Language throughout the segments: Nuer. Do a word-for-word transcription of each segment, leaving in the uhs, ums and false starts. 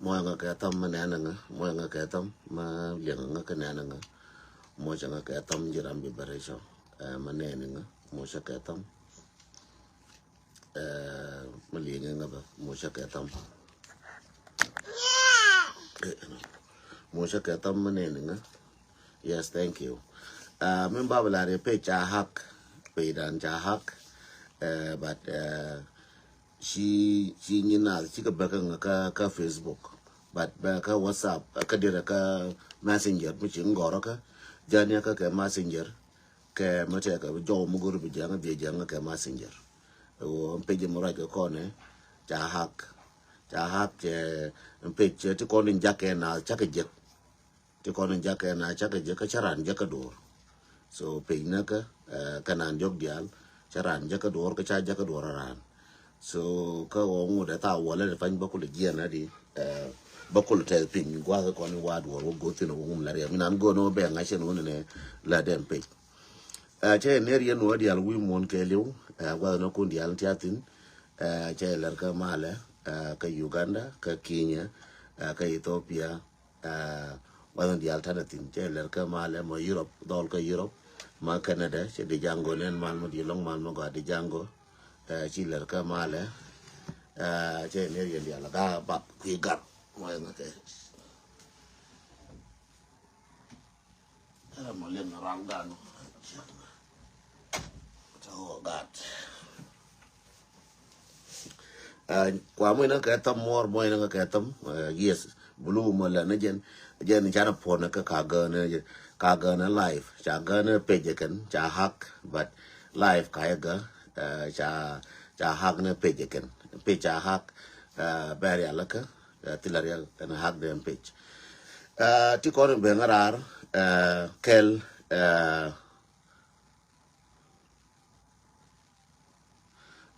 Muɔcɛ ŋa kɛ thäm mi nɛn ŋa, muɔcɛ ŋa kɛ thäm mi liɛŋ ŋa kɛ nɛn ŋa. Muɔcɛ ŋa kɛ thäm ji̱ ram bi bɛ rɛc ɔ. Ɛ, mi nɛn ŋa, muɔcɛ kɛ thäm. Ɛ, mi liɛŋ ŋa bɛ, muɔcɛ kɛ thäm. Ɛ, muɔcɛ kɛ thäm mi nɛn ŋa. Yes, thank you. Ɛ, min ba bɛ la ri page ca hack, page dan ca hack. Ɛ, but, ɛ, ci, ci nyin naath cikɛ bä kä ŋä kä, kä Facebook. But bä kä WhatsApp, kä dirɛ kä Messenger, mi ci ŋ gɔrä kä. Janiä kä kɛ Messenger, kɛ mi tɛkɛ jɔw mi go̱r bi jiaŋ, bi jiaŋ kɛ Messenger. Wä page mi ruac kɛ kɔnɛ, ca hack. Ca hack cɛ page cɛ ti kɔn in jakɛ naath cakɛ jek. Ti kɔn in jakɛ na cakɛ jek kä cä ran jek kä duɔr. So page nä kä, ɛ, kä nan jɔk dial, cä ran jek kä duɔr, kä ca jek kä duɔr ran. So kä wä ŋut ɛ tha wä lɛ pany bä kulɛ jiɛn adi, ɛ, bä kulɛ tɛth piny, guath kɔn in wa duɔr wä goth thin wä ŋum la riɛm. Inan go̱n wä bɛ ŋa̱c cɛn wä nɛ la dɛn page. Ɛ, cɛ ner yɛn wä dial wi̱i̱ muɔ̱n kɛ liw, ɛ, guath nä kun dial tiathin, ɛ, cɛ lɛr kä malɛ, ɛ, kä Uganda, kä Kenya, ɛ, kä Ethiopia, Ɛ, gua̱th in diaal ta̱nɛ thi̱n, cɛ lɛr kä malɛ mɔ Europe, dhɔl kä Europe, ma Canada, cɛ di jaŋgo nɛn mal mɔ di lɔŋ mal mɔ gɔaa di jaŋgo. Ɛ, ci lɛr kä malɛ. Ɛ, cɛ ner yɛn diaal kä bap kui̱ gar. Mɔ yɛn kɛ. Ɛ, mɔ liɛn ram gan. Tɔ gat. Ɛ, kua mɔc ni kɛ thäm muɔr, mɔc ni kɛ thäm, ɛ, yes. Bulu mɔ lɛ ni jɛn, jɛn canɛ puɔn ni kä ka gäänä, ka gäänä live. Ca gäänä page kɛn, ca hack, but live ka yɛ gä, ɛ, ca, ca hack ni page kɛn. Page ca hack, ɛ, bɛ rial kä, ɛ, thilɛ rial, ɛn hack den page. Ɛ, ti kɔn ben ŋa̱ raar, ɛ, kɛl, ɛ,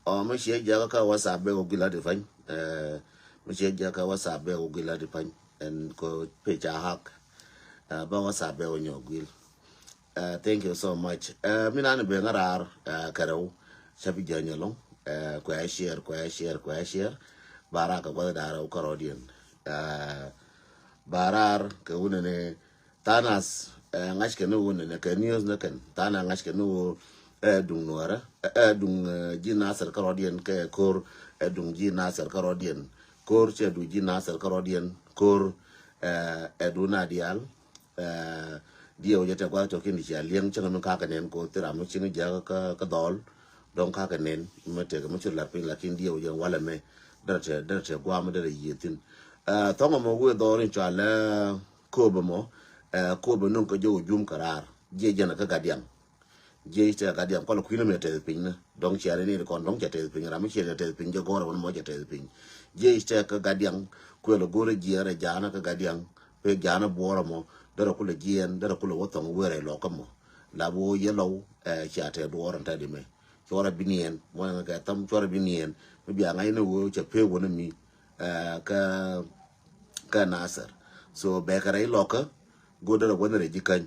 Ɔ, mi ciɛ jiakä kä WhatsApp bɛ wä guil a di pany. Ɛ, mi ciɛ jiakä kä WhatsApp bɛ wä guil a di pany. Ɛn ko page a hack. Ɛ, bä WhatsApp bɛ wä nyɔ guil. Ɛ, thank you so much. Ɛ, mi nan bɛ ŋa̱ raar, ɛ, kɛ rɛw. Cä bi jiɛ nyɛ lɔŋ. Ɛ, kuɛ share, kuɛ share, kuɛ share. Ba raar kɛ gua̱th da̱rɛ wä kärɔɔdiɛn. Ɛ, ba raar kɛ wunɛ ni Tha̱a̱ŋ nath, ɛ, ŋa̱ckɛ ni ɣöö nɛnɛ kɛ news ni kɛn. Tha̱a̱ŋ nath ŋa̱ckɛ ni ɣöö, ɛ, duŋ nuɔ̱ɔ̱rä, ɛ, ɛ, duŋ, ɛ, ji̱ Nathir kärɔɔdiɛn kɛ ko̱r, ɛ, duŋ ji̱ Nathir kärɔɔdiɛn. Ko̱r cɛ duŋ ji̱ Nathir kärɔɔdiɛn, ko̱r, ɛ, ɛ, duŋ na diaal, ɛ, diɛw jɛ tɛ gua̱th tɔkin cia liɛŋ cäŋ mi kakɛ nɛn ko̱r thil ram mi cieŋ jiäk kä, kä dhɔl. Dɔ̱ŋ kakɛ nɛn mi tɛkɛ mi ci lar piny lakin diɛw jɛ walɛ mɛ. Derɛ tɛ, derɛ tɛ gua̱a̱m derɛ yiëë thi̱n. Ɛ, thɔŋ ɛmɔ wëë dhɔr in cɔal, ɛ, Kööbä mɔ, ɛ, Kööbä nöŋ kä jɔw jum kä raar. Jiɛc jɛn kä Gadiaŋ. Jiɛc tɛ Gadiaŋ, kualɛ kui̱n ɛmɛ tɛth piny ni. Dɔ̱ŋ ciɛɛr ini ti kɔn, dɔ̱ŋ cɛ tɛth piny, ram mi ciɛɛr cɛ tɛth piny, jɛ gɔ̱rɛ wän mɔ cɛ tɛth piny. Jiɛc tɛ kä Gadiaŋ, kuɛl go̱rɛ jiɛɛr ɛ jaanä kä Gadiaŋ, pek jaanä buɔrä mɔ, derɛ kulɛ jiɛɛn, derɛ kulɛ wä thɔŋ wëë rɛy lɔkä mɔ. Lap wä yɛ lɔw, ɛ, cia tɛ duɔɔr ɛn tɛt imɛ. Cuɔrɛ bi niɛn, muɔ̱n ɛŋɛ kɛ thäm, cuɔrɛ bi niɛn. Mi bia ŋa̱c ni wee cɛ pee wä ni mi, ɛ, kä, kä Nathir. So bɛ kɛ rɛy lɔkä, go̱o̱r derɛ wä ni rɛy ji̱ käny.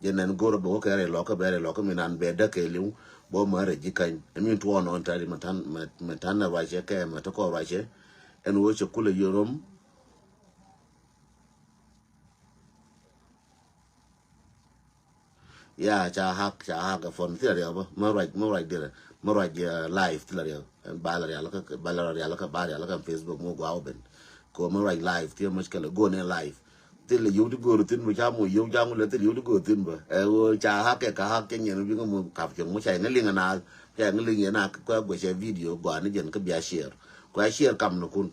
Jɛ nɛn go̱o̱r bɛ wä kɛ rɛy lɔkä, bɛ rɛy lɔkä mi nan bɛ däk kɛ li̱w, bä mɛ rɛy ji̱ käny. Ɛ min tuɔɔn ɔn tɛt imɛ ta̱n, mɛ, mɛ ta̱n ruacɛ kɛ, mɛ te kɔ ruacɛ. Ɛn wee cɛ kulɛ yiorom. Ya, ca hack, ca hack ɛ phone thilɛ riɛk bä. Mä ruac, mä ruac dirɛ. Mä ruac, ɛ, live thilɛ riɛk. Ba la rial kä, ba la rial kä, ba rial kä Facebook mä guaw ben. Ko mä ruac live thilɛ mushkila, go nɛ live. Thilɛ yio̱w ti go̱o̱r thi̱n bä, ca mo yio̱w ca ŋulɛ thilɛ yio̱w ti go̱o̱r thi̱n bä. Ɛ, wä ca hack ɛ, ka hack cɛ nyɛn bi ŋä mo kap cɛ mo ca ŋä liŋ na. Ca ŋä liŋ yɛ na kua guɛ cɛ video gɔaa ni jɛn kä bia share. Kua share kam ni kun.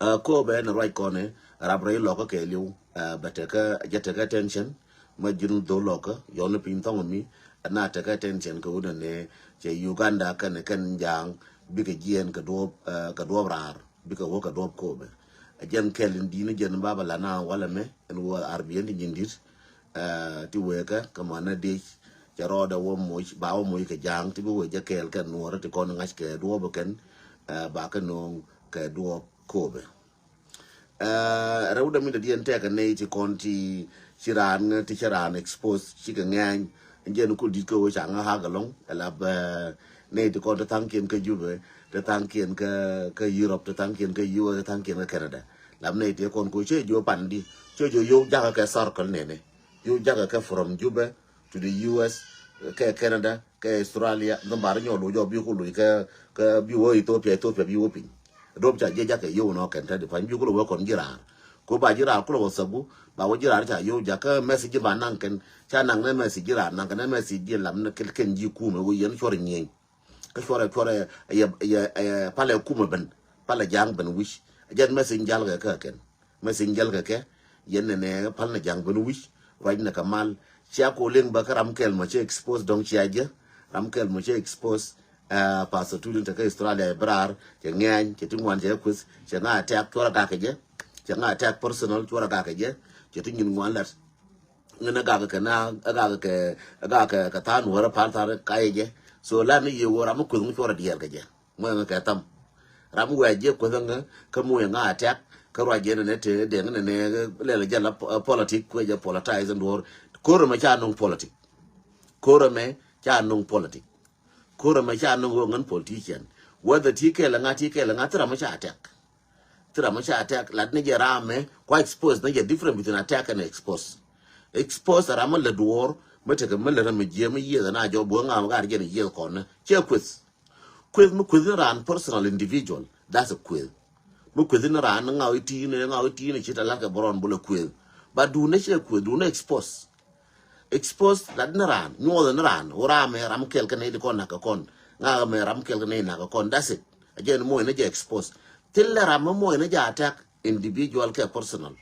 Ɛ, Kööbä ɛn ruac kɔnɛ, rap rɛy lɔkä kɛɛliw, ɛ, bɛ tekä, jɛ tekä attention, mä ji̱n dho̱l lɔkä, yɔn ni piny thɔŋ mi, ɛ, na tekä attention kɛ wunɛ nɛ, cɛ Uganda kɛnɛ kɛn ja̱a̱ŋ, bikɛ jiɛɛn kɛ duɔ̱ɔ̱p, ɛ, kɛ duɔ̱ɔ̱p raar, bikɛ wä kɛ duɔ̱ɔ̱p Kööbä. Ɛ jɛn kɛl in di̱i̱n jɛn baba la na walɛ mɛ, ɛn wä arbiɛn ti nyin di̱t, ɛ, ti wëëkä kɛ mɔ nä dec, cɛ rɔɔdɛ wä moc, ba wä moc kɛ ja̱a̱ŋ, ti bi wëë jɛ kɛɛl kɛ nuɔɔrä ti kɔn ŋa̱c kɛ duɔ̱ɔ̱p kɛn, ɛ, ba kɛ no̱o̱ŋ kɛ duɔ̱ɔ̱p Kööbä. Ɛ, rɛwdɛ mi dɛ diɛn tɛkɛ nɛy ti kɔn ti ci raan, ti ci raan expose, cikɛ ŋɛny. Jɛn kul dit kä wä ca ŋä hak ɛlɔŋ, ɛ lap, ɛ, nɛy ti kɔn ti tha̱a̱ŋkiɛn kä Jubɛ, ti tha̱a̱ŋkiɛn kä, kä Europe, ti tha̱a̱ŋkiɛn kä U S, ti tha̱a̱ŋkiɛn kä Canada. Lam nɛy tëë kɔn ko cɛ jiö pan di, cɛ jiö yio̱w jakä kɛ circle nɛnɛ. Yio̱w jakä kɛ from Juba to the U S, kɛ Canada, kɛ Australia, dhɔmbar nyɔɔl wä jɔk bi ku luc kɛ, kɛ bi wä Ethiopia, Ethiopia bi wä piny. Dop ca jiɛ jakä yio̱w nɔ kɛn te di pany bi ku lɔ wä kɔn ji̱ raar. Ko ba ji̱ raar ku lɔ wä thagu, ba wä ji̱ raar ca yio̱w jakä message ba naŋ kɛn, ca naŋ nɛ message ji̱ raar naŋ kɛn nɛ message ji̱ lam nɛ kɛn ji̱ kumɛ wä yɛn cuɔr nyieny. Kä cuɔrɛ cuɔrɛ yɛ yɛ yɛ palɛ kumɛ ben, palɛ ja̱a̱ŋ ben wi̱c. Jɛn message jäl kɛ kɛ kɛn. Message jäl kɛ kɛ yɛn nɛ nɛ pal nɛ ja̱a̱ŋ ben wi̱c. Ruac nɛ kɛ mal cia ko liŋ bä kä ram kɛl mɔ cɛ expose dɔ̱ŋ cia jɛ. Ram kɛl mɔ cɛ expose Pastor Tulin te kä Australia ɛ brar cɛ ŋɛny cɛ ti ŋuan cɛ kueth cɛ ŋa attack cuɔrɛ gakɛ jɛ. Cɛ ŋa attack personal cuɔrɛ gakɛ jɛ. Cɛ ti nyin ŋuan lat. Ŋän a gak kɛ na a gak kɛ a gak kɛ kɛ than wärä pal than kayɛ jɛ. So la ni yɛ wä ram mi kueth ŋä cuɔrɛ diɛɛr kɛ jɛ. Ŋuɛ ŋä kɛ tham ram wɛ jɛ kueth ŋä kä muɛ ŋa attack kä ruac jɛ nɛ nɛ te dɛŋ nɛ nɛ lɛl jɛ la politic kuɛ jɛ politize and war. Korɛ mɛ ca noŋ politic. Korɛ mɛ ca noŋ politic. Korɛ mɛ ca noŋ ŋä ŋän politician. Whether ti kɛl ŋa ti kɛl ŋa thi ram mɛ ca attack. Thi ram mi ca attack lat ni jɛ ram mi kua expose ni jɛ different between attack and expose. Expose ram mi lɛ duɔr mi tekɛ mi lɛ ram mi jiɛ mi yieth na jɔ buɔ ŋa mi gar jɛ ni yieth kɔn ni cɛ kueth. Kueth mi kueth ni ran personal individual, that's a kueth. Mi kueth ni ran ni ŋa wi ti ni ŋa wi ti ni ci ta lat kɛ bɔrɔn bulɛ kueth. But du ni cɛ kueth du ni expose. Expose lat ni raan nyuɔth ni raan wä ram mɛ ram kɛl kɛ nɛy ti kɔn nak kɛ kɔn. Ŋakä mɛ ram kɛl kɛ nɛy nak kɛ kɔn, that's it. A jɛ ni moc ni jɛ expose. Thil lɛ ram mɛ moc ni jɛ attack individual kɛ personal.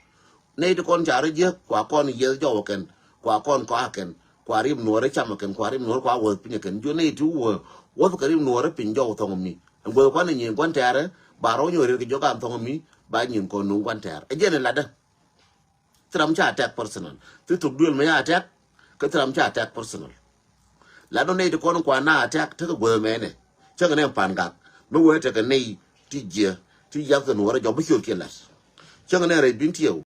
Nɛy ti kɔn ca rɔ jiäk kua kɔn yieth jɔw kɛn kua kɔn kɔa kɛn kua rim nuɔrɛ cam kɛn kua rim nuɔrɛ kua wäth piny kɛn jiö nɛy ti wä wäth kɛ rim nuɔrɛ piny jɔw thɔŋ mi. Ɛn guäth kuan ni nyin guan tɛɛrɛ ba rɔ nyuɔr rir kɛ jiök an thɔŋ mi ba nyin kɔn nuŋ guan tɛɛr. A jɛ ni latdä. Thi ram ca attack personal. Thi thok duel mɛ ya attack. Kä thi ram ca attack personal. La dɔn nɛy ti kɔn kua na attack tekɛ guäth mɛnɛ. Cäŋ nɛ pan gak mi wee tekɛ nɛy ti jiɛ ti yath kɛ nuɔrɛ jɔk bi ciöt kiɛ lat. Cäŋ nɛ rɛy bin tiɛw